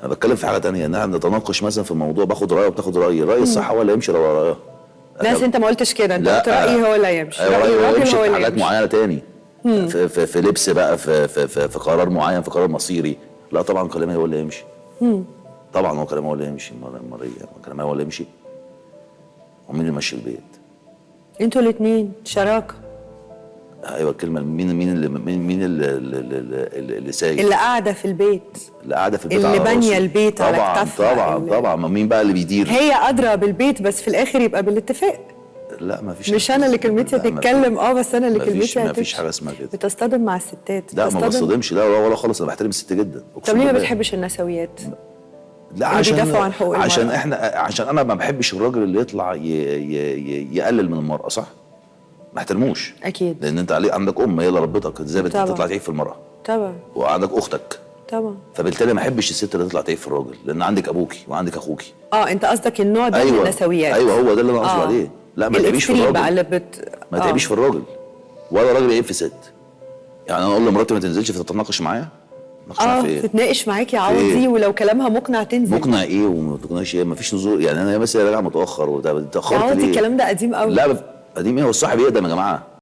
انا بتكلم في حاجة تانية، ان احنا نتناقش مثلا في موضوع، باخد رايه وبتاخد رايي، رايي الصح هو اللي يمشي لو رايها. بس انت ما قلتش كده، انت لا. قلت رايي هو اللي يمشي. ايوه، راي رايي هو الراجل يمشي هو في اللي حاجات يمشي. معينة تاني، في لبس بقى، في قرار معين، في قرار مصيري. لا طبعا كلامي هو اللي يمشي. طبعا هو كلامي هو اللي يمشي. أمال إيه؟ كلامي هو اللي يمشي، ومين اللي ماشي البيت؟ انتوا الاثنين شراكة. ايوه الكلمة، مين اللي مين اللي سايق؟ اللي قاعدة في البيت، اللي قاعدة في البيت اللي على بانية راسه. البيت على طبعا كتافها، طبعا طبعا. ما مين بقى اللي بيدير؟ هي ادرى بالبيت، بس في الاخر يبقى بالاتفاق. لا ما فيش. مش انا اللي كلمتي لا، ما هتتكلم، بس انا اللي ما فيش- كلمتي ما فيش هتمشي. حاجة اسمها كده. بتصطدم مع الستات؟ لا ما بتصطدم؟ بصطدمش، لا ولا خالص، انا بحترم الست جدا. طب ليه ما بالله. بتحبش النسويات؟ لا اللي عشان بيدافعوا عن حقوق عشان المرأة؟ احنا، عشان انا ما بحبش الراجل اللي يطلع ي ي يقلل من المرأة، صح؟ ما احترموش. أكيد. لان انت عليك عندك ام هي اللي ربتك، ازاي طبعا. بتطلع تعيب في المرأة؟ طبعا. وعندك اختك. طبعا. فبالتالي ما احبش الست اللي تطلع تعيب في الراجل، لان عندك ابوكي وعندك اخوكي. انت قصدك النوع ده من النسويات. ايوه هو ده اللي انا قصدي عليه. لا ما تعيبيش في ال extreme الراجل بقى اللي ما تعيبيش في الراجل، ولا راجل يعيب في ست. يعني انا اقول لمراتي ما تنزلش فتتناقش معايا؟ تناقش معايا في ايه؟ تتناقش معاك يا عوضي، إيه؟ ولو كلامها مقنع تنزل. مقنع ايه وما تقنعش ايه؟ ما فيش نزول. يعني انا مثلا راجع متاخر وبتاع، يا اتاخرت عوضي ليه؟ الكلام ده قديم قوي. لا قديم ايه؟ هو الصاحب يقدم يا جماعة.